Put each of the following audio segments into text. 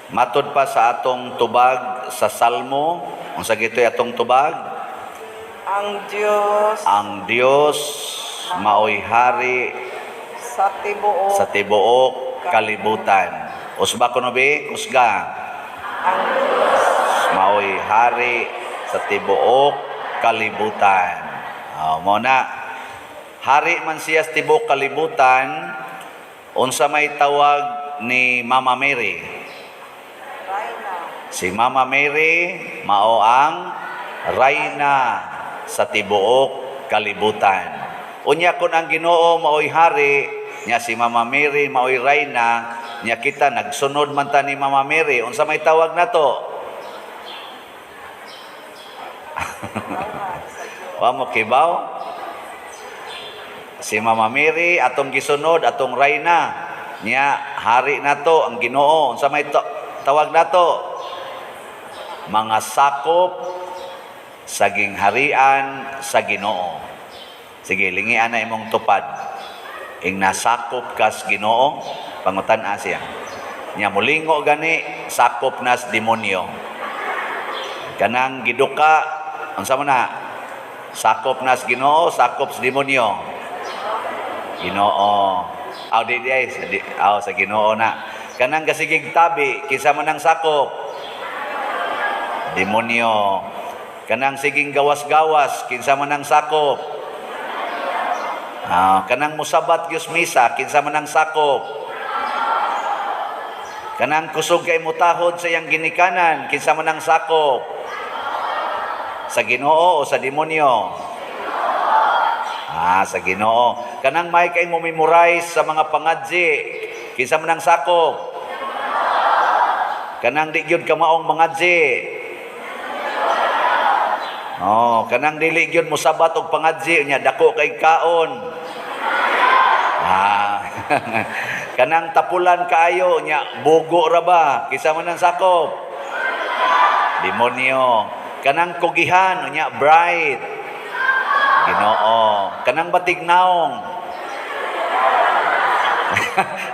Matod pa sa atong tubag sa Salmo, unsa gito'y atong tubag? Ang Dios Ang Dios maoy hari sa tibuok sa tibuok kalibutan. Usba kuno bi, kusga. Ang Dios Maoy hari sa tibuok kalibutan. Oh, mo na. Hari man siya sa tibuok kalibutan, unsa may tawag ni Mama Mary? Reyna. Si Mama Mary mao ang rayna sa tibuok kalibutan. Unya kun ang Ginoo maoy hari, nya si Mama Mary maoy rayna, nya kita nagsunod man ta ni Mama Mary, unsa may tawag nato? Reyna sa Dios. Wa mo kibaw? Si Mama Mary atong gisunod, atong rayna. Nya hari nato ang Ginoo. Unsa may tawag nato? Mga sakop sa gingharian sa Ginoo. Sige, lingian na imong tupad. Ing nasakop kas Ginoo, pangutan-a siya. Nya mulingo gani, sakop nas demonyo. Kanang giduka, unsa man na? Sakop nas Ginoo, sakop sa demonyo. Ginoo. Aw di di ay, sa di, aw sa Ginoo na. Kanang gasigig tabi, kinsa man ang sakop? Demonyo. Kanang siging gawas-gawas, kinsa man ang sakop? Ah, kanang musabat gyud misa, kinsa man ang sakop? Kanang kusog kay mutahod sa iyang ginikanan, kinsa man ang sakop? Sa Ginoo o sa demonyo? Ah, sa Ginoo. Kanang may kay mo memorize sa mga pangadji, kinsa man ang sakop? Kanang di gyud kamaong mangadji. Oh, kanang dili gyud mosabat og pangadji nya dako kay kaon. Ah. Kanang tapulan kaayo nya bugo ra ba? Kinsa man ang sakop? Demonyo. Kanang kugihan nya bright. Ginoo. Kanang batig naong.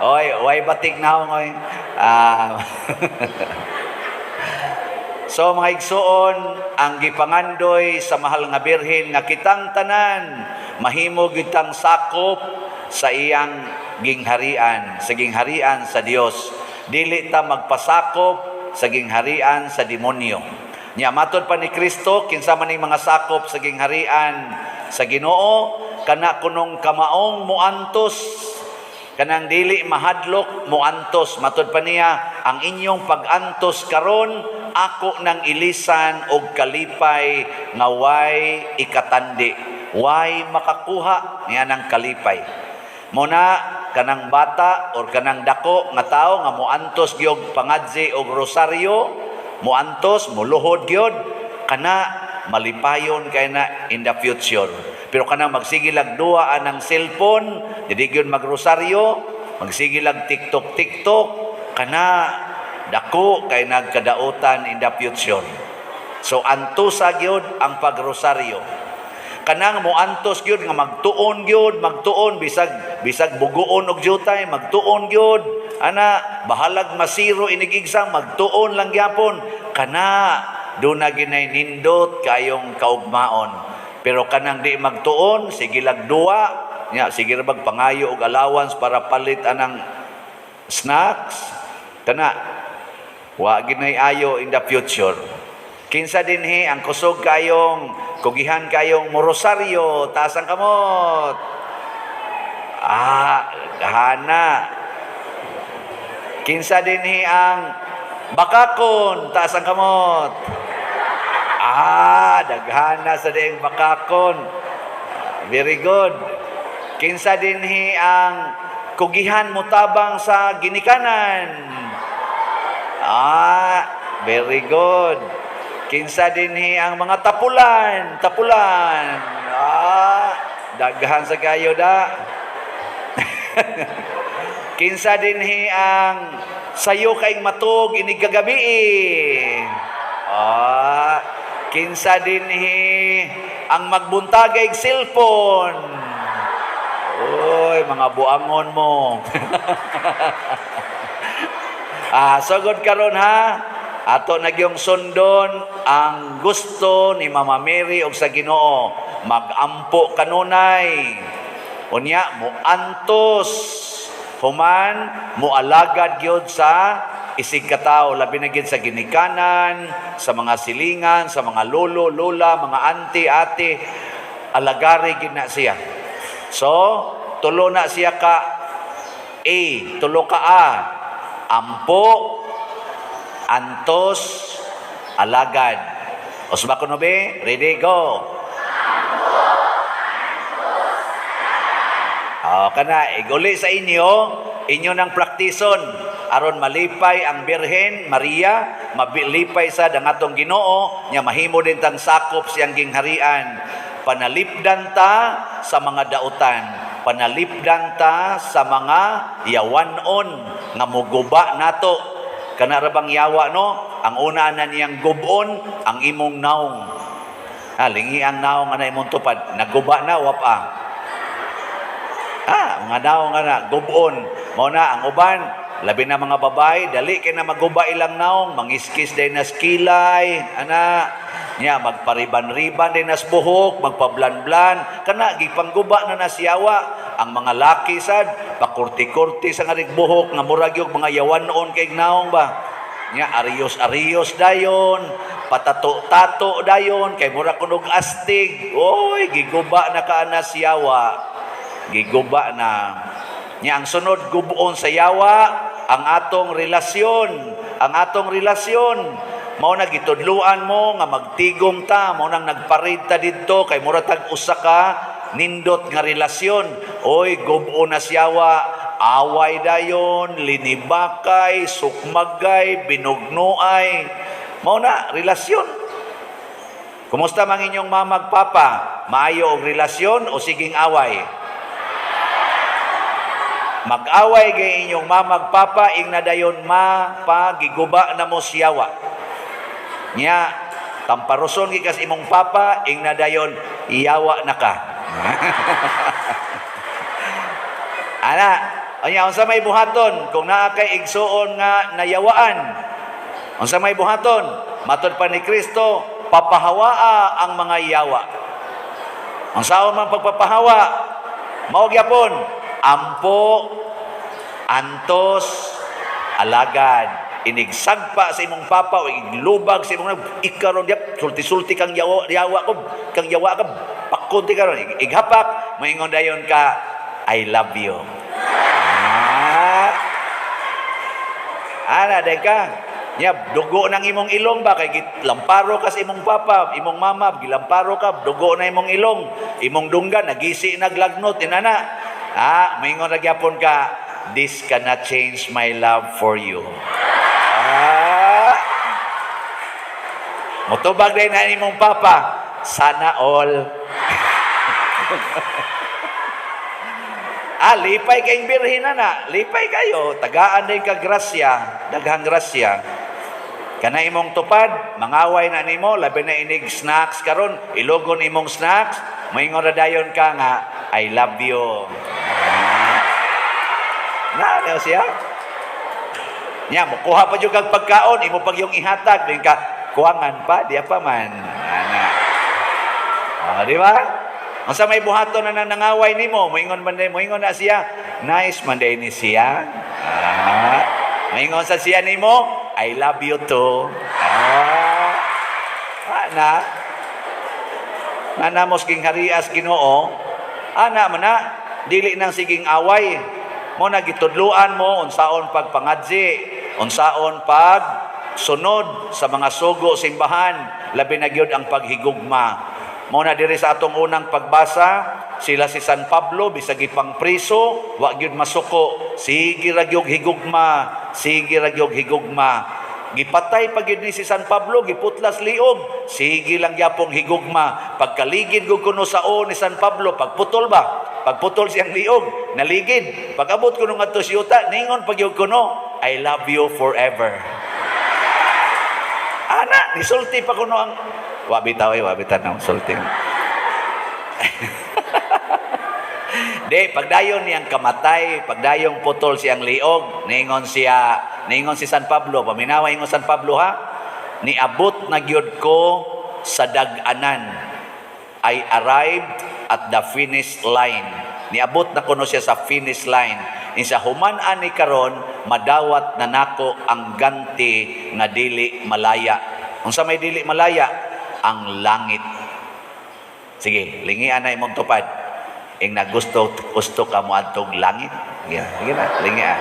Oy, way batig naong oy. Ah. So mga igsuon, ang gipangandoy sa mahal nga Birhen nga kitang tanan mahimo gyud tang sakop sa iyang gingharian, sa gingharian sa Dios. Dili ta magpasakop sa gingharian sa demonyo. Nya matod pa ni Kristo, kinsa man ning mga sakop sa gingharian sa Ginoo, kana kunong kamaong muantos, kanang dili mahadlok muantos. Matod pa niya, ang inyong pag-antos karon ako nang ilisan og kalipay nga way ikatandi, way makakuha niya ng kalipay. Muna kanang bata or kanang dako nga tawo nga muantos gyud pangadzi og rosaryo, muantos, muluhod gyud, kana malipayon kay na in the future. Pero kanang magsige lag duwa anang cellphone, dili gyud magrosaryo, magsige lag TikTok TikTok, kana dako kay nagkadautan in the future. So antusa gyud ang pagrosaryo. Kanang moantos gyud nga magtuon gyud, magtuon bisag bisag bugoon og jutay, magtuon gyud. Ana bahalag masiro inig-exam, magtuon lang gyapon. Kana duna ginay nindot kayong kaugmaon. Pero kanang di magtuon, sige lag duwa, nya sige ra bag pangayo og allowance para palit anang snacks, kana wa ginay ayo in the future. Kinsa dinhi ang kusog kayong kugihan kayong morosaryo, taas ang kamot. Ah, gahana. Kinsa dinhi ang bakakon, taas ang kamot. Ah, daghana sa dieng bakakon. Very good. Kinsa dinhi ang kugihan mutabang sa ginikanan? Ah, very good. Kinsa dinhi ang mga tapulan, tapulan. Ah, daghan sa kayo da. Kinsa dinhi ang sayo kay matug inig kagabi? Ah, kinsa dinhi ang magbuntagay cellphone? Oy, mga buangon mo. Ah, sugod karon ha. Ato na gyung sundon ang gusto ni Mama Mary og sa Ginoo. Magampo kanunay. Unya muantos, human mualagad gyud sa isig katawo, labi na gyud sa ginikanan, sa mga silingan, sa mga lolo, lola, mga auntie, ate, alagari gyud na siya. So, tulo na siya ka A, tulo ka A. Ampo, antos, alagad. Usba ko no be? Ready, go. Oh, kana iguli sa inyo, inyo nang praktison aron malipay ang Birhen Maria, mabilipay sa ang atong Ginoo, nya mahimo din tang sakop siyang gingharian. Panalipdan ta sa mga dautan, panalipdan ta sa mga yawanon nga muguba nato. Kana ra bang yawa, no? Ang una na niyang gubon ang imong naong. Ah, lingi ang naong ana imong tupad, naguba na wa pa. Ah, mga naong nga na, gubon. Mao na ang uban, labi na mga babae, dali kay na maguba ilang naong, mangiskis day nas kilay, ana, nya magpariban-riban day nas buhok, magpablan-blan, kana gipangguba na nasyawa. Ang mga laki sad, pakurti-kurti sa nga buhok, nga murag yung mga yawanon kay naong ba. Nya arios-arios dayon, patato-tato dayon, kay mura kunog astig. Oy, giguba na ka na siyawa, giguba na. Nya ang sunod gubon sa yawa, ang atong relasyon, ang atong relasyon. Mao na gitudluan mo nga magtigom ta, mao nang nagparid ta didto kay mura tag usa ka nindot nga relasyon. Oy, gubon na siyawa, away dayon, linibakay, sukmagay, binugnuay. Mao na relasyon. Kumusta man inyong mama ug papa? Maayo og relasyon o siging away? Mag-away kay inyong mama ug papa, ing nadayon ma pa giguba na mo siyawa. Nya tamparoson gikas imong papa, ing nadayon iyawa na ka. Ana, unya unsa may buhaton kung naa kay igsuon nga nayawaan? Unsa may buhaton? Matod pa ni Kristo, papahawaa ang mga yawa. Unsaon man pagpapahawa? Mao gyapon, ampo, antos, alagad. Inigsagpa sa imong papa o iglubag sa imong ikaron diap sulti-sulti kang yawa, yawa ko kang yawa ka pakunti karon ighapak, moingon dayon ka, "I love you." Ah. Ana day ka. Nya dugo ng imong ilong ba kay lamparo ka sa imong papa, imong mama, gilamparo ka, dugo na imong ilong, imong dunggan nagisi naglagnot inana. Ah, moingon ra gyapon ka, "This cannot change my love for you." Ah. Motubag din na imong papa, "Sana all." Ah, lipay kayong birhen na. Lipay kayo. Tagaan din ka grasya. Daghang grasya. Kana imong tupad, mangaway na nimo, labi na inig snacks karon, ilogon imong snacks, moingon ra dayon ka nga, "I love you." Ah. Na, ano siya? Nya, mukuha pa jud kag pagkaon, imo pag yung ihatag, din ka, kuwangan pa, diya pa man. Ana. Ah, di ba? Unsa may buhaton na nang nangaway nimo, moingon man day, moingon na siya, "Nice man day ni siya." Ah, moingon sa siya nimo, "I love you too." Ah, ana. Ana mos ging harias Ginoo, ana man na, dili nang siging away. Mo na gitudluan mo unsaon pagpangadzi, unsaon pag sunod sa mga sugo simbahan, labi na gyud ang paghigugma. Mo na diri sa atong unang pagbasa, sila si San Pablo bisag ipang priso, wa gyud masuko, sige ra gyud higugma, sige ra gyud higugma. Gipatay pa gyud ni si San Pablo, giputlas liog, sige lang gyapong higugma. Pagkaligid gud kuno sa o ni San Pablo, pagputol ba? Pagputol siyang liog, naligid. Pag-abot kuno ngadto sa yuta, ningon pag gyud kuno, "I love you forever." Ana, nisulti pa kuno ang wa bitaw ay wa bitaw na sulti. Di, pagdayon niyang kamatay, pagdayong putol siyang liog, niingon siya, niingon si San Pablo, paminawa ingon San Pablo ha, niabot na gyud ko sa dag-anan. I arrived at the finish line. Niabot na kuno siya sa finish line. Insa human ani karon, madawat na nako ang ganti nga dili malaya. Unsa may dili malaya? Ang langit. Sige, lingian na imong tupad. Ing nagusto gusto ka mo adtog langit. Sige, sige na, lingia.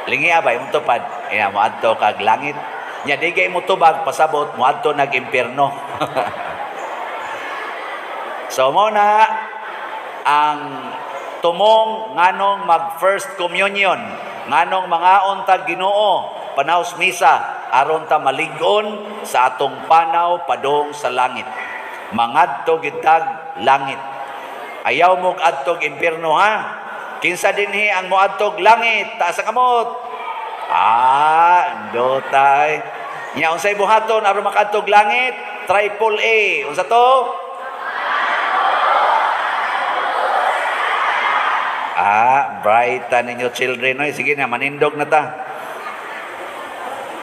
Lingia ba imong tupad? Ina mo adto kag langit. Nya di kay mo tubag pasabot mo adto nag impierno. So mo na ang tumong nganong mag first communion, nganong mangaon tag Ginoo panaws misa aron ta malig-on sa atong panaw padong sa langit. Mangadto gid tag langit. Ayaw mo adtog impierno ha. Kinsa dinhi ang moadtog langit? Taas ang kamot. Ah, dotay. Nya unsay buhaton aron makaadtog langit? Triple A. Unsa to? Ah, bright ninyo children. Oy, sige na, manindog na ta.